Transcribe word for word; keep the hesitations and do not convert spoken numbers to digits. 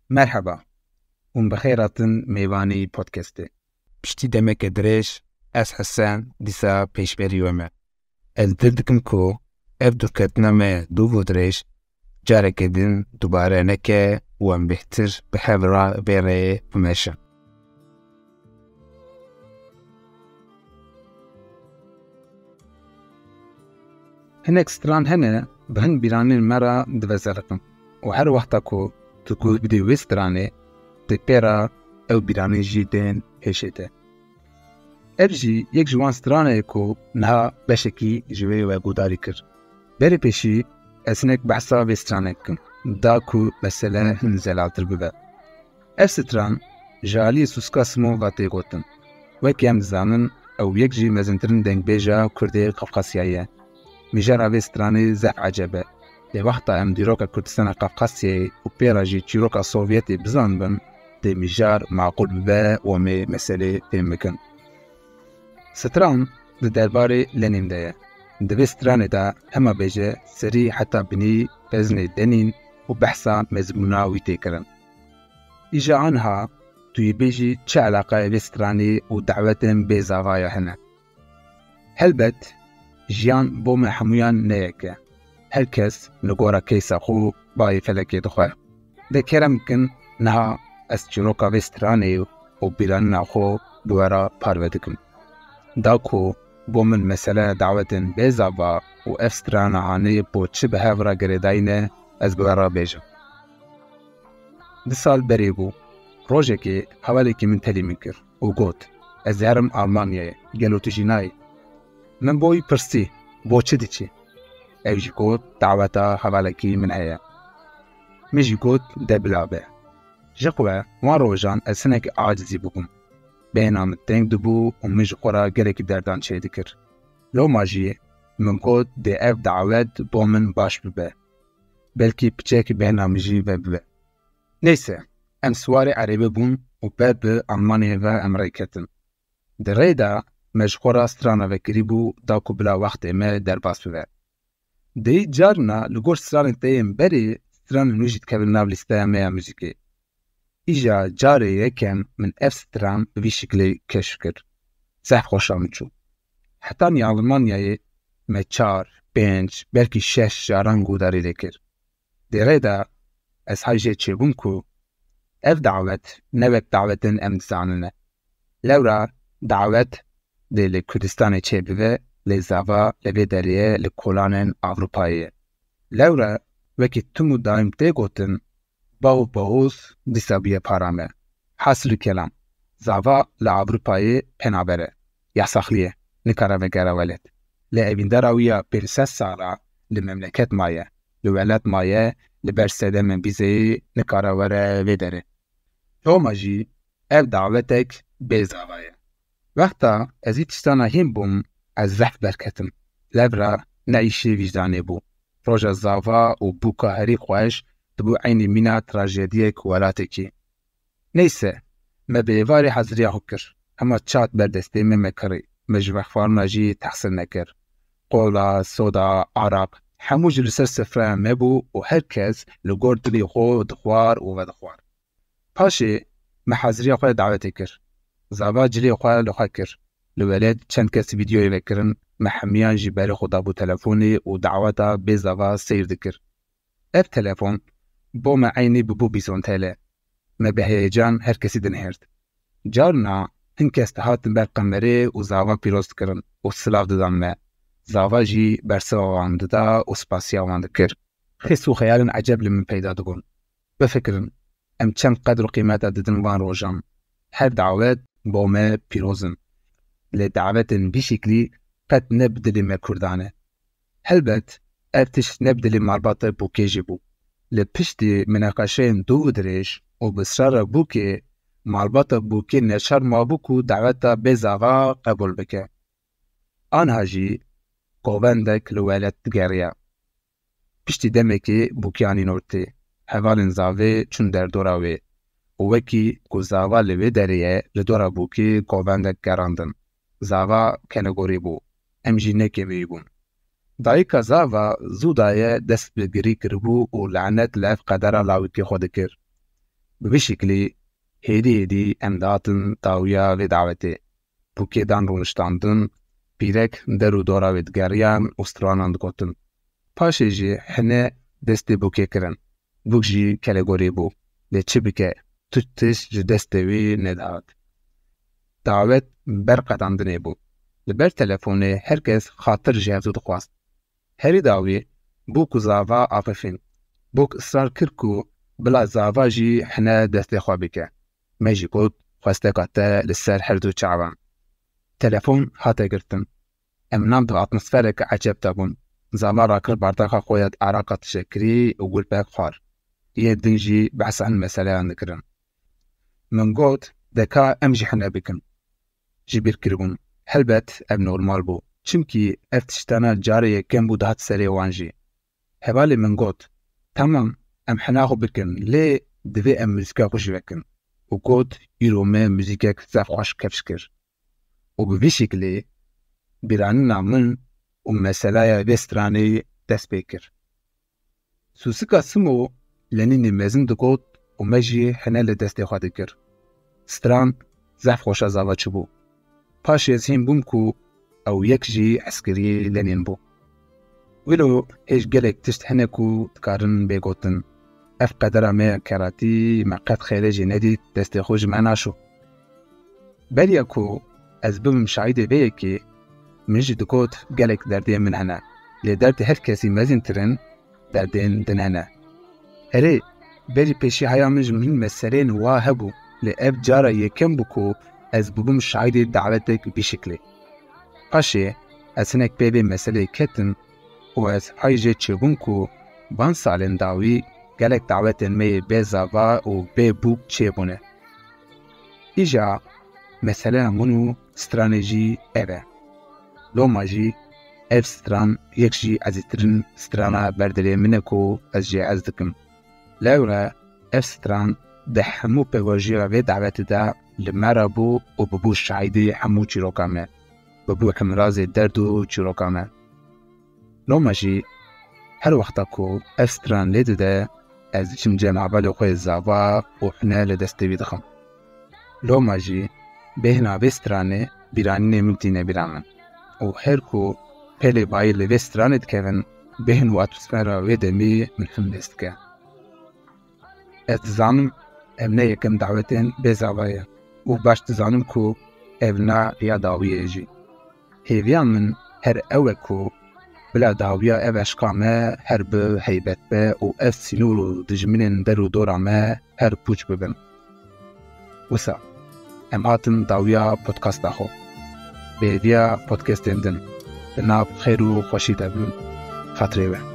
Merheba, hûn bi xêr hatin mêvanî podcastê. Piştî demeke dirêj ez Hesen dîsa pêşberî we me. Ez dil dikim ku ev dûrketina me dûv û dirêj careke din dubare neke û em bêhtir bi hev re vê rêyê bimeşin. Hinek stran hene bi hin bîranên me re divezeriqin û her wexta ku tu guh bidî wê stranê, tê pê re ew bîranên jî tên pêşê te. Ev jî yek ji wan stranê ye ku niha beşekî ji wê we guhdarî kir. Berê pêşî ez hinek behsa vê stranê bikim, da ku mesele hin zelaltir bibe. Ev stran ji aliyê Suska Smova tê gotin. Wekî em dizanin, ew yek ji mezintirîn dengbêja Kurdê Qafqasyayê ye. Mijara vê stranê zehf eceb e. Lê wexta em dîroka Kurdistana Qafqasyayê û pê re jî çîroka Sovyetê bizanibin, dê mijar maqûl bibe û em ê meselê fêm bikin. Stran di derbarê Lenîn de ye. Di vê stranê de hema bêje serî heta binî veznê Lenîn û behsa mezmûna wî tê kirin. Îja anha tu yê bêjî çi eleqeyê vê stranê û dawetên bê zavaya hene? Helbet, jiyan bo me hemûyan ne yek e. Her kes li gora keysa xwe bayê felekê dixwe. De kerem bikin, niha ez çîroka vê stranê û bîranîna xwe bi we re parve dikim. Da ku bo min meseleya dawetên bê zava û ev strana hanê bo çi bi hev re girêdayî ne, ez bi we re bêjim. Du sal berê bû. Rojekê hevalekî min telî min kir û got, ez herim Almanyayê, gelo tu jî nayê? Min bo wî pirsî, bo çi diçî? Ew jî got, daweta hevalekî min heye. Min jî got, de bila be. Ji xwe wan rojan ez hinek acizî bûbûm. Bêhna min teng dibû û min ji xwe re gelekî derdan çêdikir. Loma jî min got, dê ev dawet bo min baş bibe. Belkî piçek bêhna min jî vebibe. Neyse, em siwarê erebê bûn û ber bi Almanyayê ve em rê ketin. Di rê de me ji xwe re strana vekirî bû da ku bila wextê me derbas bibe. Dê carna li gor stranên te yên berê stranên nû jî dikevin nav lîsteya me ya muzîkê. Îja carê yekem min ev stran bi vî şiklê keşf kir. Zehf xweşa min çû. Heta niha Almanyayê me çar, pênc, belkî şeş caran guhdarî lê kir. Di rê de ez hay jê çêbûm ku ev dawet ne wek dawetên em dizanin e. Lewra dawet dê li Kurdistanê çêbibe, lê zava li vê derê ye, li kolanên Ewropayê ye. Lewra wekî tim û daîm tê gotin, Bau Bauhaus dîsa bûye para me. Hasilî kelam, zava li Ewropayê penaber e, yasaxlî ye, nikare vegere welêt. Lê evîndara wî ya pênc sed sala li memleket maye, li welat maye, li ber sedemên vîzeyê nikare were vê derê. Loma jî ev dawetek bê zava ye. Wexta ez vî tiştana hîn bûm, ez zehf derketim. Lewra ne îşê vîcdanê bû. Roja zava û bûka herî xweş dibû eynî mîna trajediyek welatekî. Neyse, me bi êvarê haziriya xwe kir. Hema çat ber destê me me kirî. Me ji vexwarina jî tehsir nekir. Qola, soda, araq, hemû jî li ser sifreya me bû û her kes li gor dilê xwe dixwar û vedixwar. Paşê me haziriya xwe dawetê kir. Zava cilê xwe li xwe kir. Li welêt çend kes vîdyoyê vekirin, me hemiyan jî berê xwe dabû telefonê û daweta bê zava seyr dikir. Ev telefon bo me eynî bibû bîzontele. Me bi heyecan her kesî dinihêrt. Carna hin kes dihatin ber qemerê û zava pîroz dikirin û silav didan me. Zava jî bersiva wan dida û spasiya wan dikir. Xîs û xeyalên eceb li min peyda dibûn. Bifikirin, em çend qedr û qîmeta didin van rojan. Her dawet bo me pîroz in. Lê dawetên vî şiklî qet ne bi dilê me Kurdan e. Helbet, ev tişt ne bi dilê malbata bûkê jî bû. Li piştî minaqeşeyên dû û dirêj û bi israra bûkê, malbata bûkê neçar mabû ku daweta bê zava qebûl bike. Anha jî govendek li welat digeriya. Piştî demekê bûkê anîn ortê. Hevalên zavê çûn derdora wê û wekî ku zava li wê derê ye, li dora bûkê govendek gerandin. Zava kenegorî bû. Em jî nekêmî wî bûn. Dayika zava zû daye dest bi girî kiribû û lanet li ev qedera lawikê xwe dikir. Bi vî şeklî hêdî hêdî em dihatin dawiya vê dawetê. Bûkê dan rûniştandin, pîrek der û dora wê digeriyan û stranan digotin. Paşê jî hine destê bûkê kirin. Bûk jî kelegorî bû. Lê çi bike, tu tişt ji destê wî nedihat. Dawet ber qedandinê bû. Li ber telefonê her kes xatir ji hevdû dixwast. Herî dawî bûk û zava axifîn. Bûk israr kir ku bila zava jî hine destê xwe bike. Me jî got, xwesteka te li ser her du çavan. Telefon hate girtin. Em nav di atmosfereke eceb de bûn. Zava rakir bardaxa xwe ya araqa tişekirî û gulpek xwar. Yên din jî behsa hin meseleyan dikirin. Min got, de ka em jî hine bikin. Ji bîr kiribûn. Helbet ev normal bû. Çimkî ev tiştana carê yekem bû dihat serê wan jî. Hevalê min got, Tamam, em hina xwe bikin, lê divê em muzîka xwe jî vekin. Û got, Îro me muzîkek zaf xweş kifş kir. Û bi vî şeklê bîranîna min û meselaya vê stranê dest pê kir. Sûsika Simo Lenînê mezin digot û me jî hine li destê xwe dikir. Stran zaf xweşa zava çûbû. Paşê ez hîn bûm ku ew yek jî eskeriyê Lenîn bû. Wilo hêj gelek tişt hene ku dikarin bê gotin. Ev qedera me ya keratî, me qet xêrê jî nedît, destê xwe ji me naşo. Beriya ku ez bibim şahidê vê yekê, min jî digot gelek derdê min hene. Lê derdê her kesî mezîntir in, derdên din hene. Erê, berî pêşî heya min ji min meseleyên wa hebû, lê ev cara yekem bû ku ez bûbûm şahidê dawetek vî şiklê. Paşê ez hinek pê vê meseleyê ketim û ez hay jê çêbûm ku van salên dawî gelek dawetên me yê bê zava û bê bûk çêbûne. Îja meseleya min û stranê jî ev e. Loma jî ev stran yek jî ezîztirin strana berdilê min e ku ez jê hez dikim. Lewre ev stran di hemû pêvajoya vê dawetê de li me re bû û bibû şahidê hemû çîroka me. Bibû himrazê derd û çîroka me. Loma jî her wexta ku ev stran lê dide, ez diçim cem hevalê xwe yê zava û hine li destê wî dixim. Loma jî bêhna vê stranê bîranînê min tîne bîra min. Û her ku pêlê bayî li vê stranê dikevin, bêhn û atmosfera wê demê min him lez dike. Ez dizanim ev ne yekem dawetên bê zava ye û baş dizanim ku ev na ya dawiyê ye jî. Hêviya min her ew e ku bila dawiya ev eşqa me her bi heybet be û ev sînor û dijminên der û dora me her pûç bibin. Wisa em hatin dawiya podcasta xwe. Bi hêviya podcastên din di nav xêr û xweşî de bin. Xatirê we.